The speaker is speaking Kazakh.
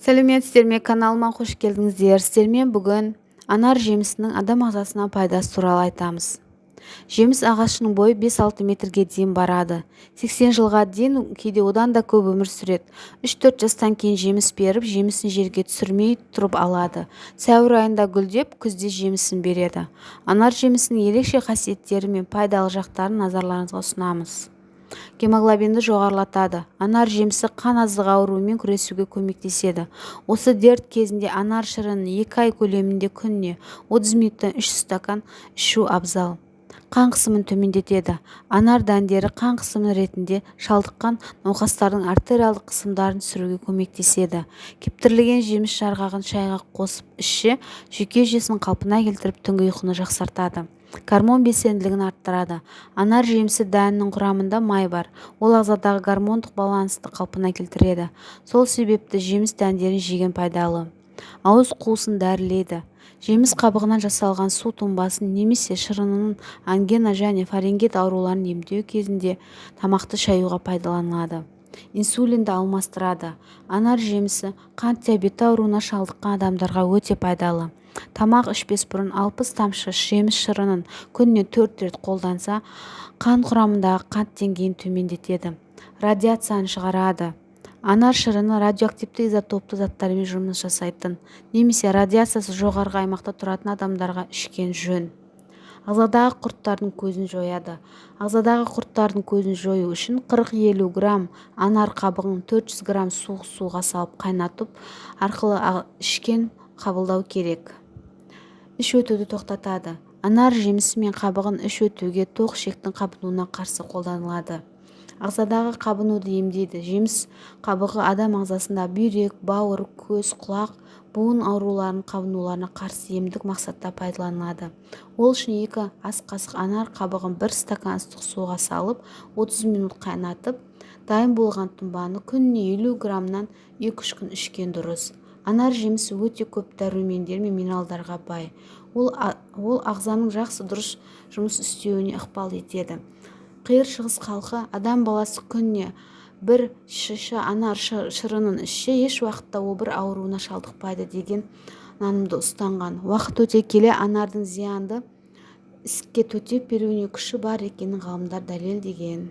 Сәлеметсіздер ме, каналыма қош келдіңіздер! Сіздермен бүгін анар жемісінің адам ағзасына пайдасы туралы айтамыз. Жеміс ағашының бойы 5-6 метрге дейін барады. 80 жылға дейін, кейде одан да көп өмір сүреді. 3-4 жастан кейін жеміс беріп, жемісін жерге түсірмей тұрып алады. Сәуір айында гүлдеп, күзде жемісін береді. Анар жемісінің ерекше қасиеттері мен пайдалы жақтарын назарларыңызға ұсынамыз. Гемоглобинді жоғарылатады. Анар жемісі қан аздығы ауруымен күресуге көмектеседі. Осы дерт кезінде анар шырынын 2 ай көлемінде күніне 30 минуттан 3 стакан ішу абзал. Қан қысымын төмендетеді. Анар дәндері қан қысымы ретінде шалдыққан науқастардың артериалдық қысымдарын түсіруге көмектеседі. Кептірілген жеміс жарғағын шайға қосып ішсе, жүйке жүйесін қалпына келтіріп, түнгі ұйқыны жақсартады. Гормон белсенділігін арттырады. Анар жемісі дәнінің құрамында май бар. Ол ағзадағы гормондық балансты қалпына келтіреді. Сол себепті жеміс дәндерін жеген пайдалы. Ауыз қуысын дәрілейді. Жеміс қабығынан жасалған су тұнбасын немесе шырынын ангина және фарингит ауруларын емдеу кезінде тамақты шаюға пайдаланылады. Инсулинді алмастырады. Анар жемісі қант диабеті ауруына шалдыққан адамдарға өте пайдалы. Тамақ ішпес бұрын 60 тамшы жеміс шырынын күніне 4 рет қолданса, қан құрамындағы қант деңгейін төмендетеді. Радиацияны шығарады. Анар шырыны радиоактивті изотопты заттармен жұмыс жасайтын немесе радиациясы жоғарғы аймақта тұратын адамдарға ішкен жөн. Ағзадағы құрттардың көзін жояды. Ағзадағы құрттардың көзін жою үшін 40-50 грамм анар қабығын 400 грамм суық суға салып қайнатып арқылы ішкен қабылдау керек. Іш өтуді тоқтатады. Анар жемісі мен қабығын іш өтуге, тоқ ішектің қабынуына қарсы қолданылады. Ағзадағы қабынуды емдейді. Жеміс қабығы адам ағзасында бүйрек, бауыр, көз, құлақ, буын ауруларының қабынуларына қарсы емдік мақсатта пайдаланылады. Ол үшін 2 ас қасық анар қабығын 1 стакан ыстық суға салып, 30 минут қайнатып, дайын болған тұнбаны күніне 50 граммнан 2-3 күн ішкен дұрыс. Анар жемісі өте көп дәрумендер мен минералдарға бай. Ол ағзаның жақсы, дұрыс жұмыс істеуіне ықпал етеді. Қиыр Шығыс халқы адам баласы күніне 1 шише анар шырынын ішсе, еш уақытта обыр ауруына шалдықпайды деген нанымды ұстанған. Уақыт өте келе анардың зиянды ісікке төтеп беруіне күші бар екенін ғалымдар дәлелдеген.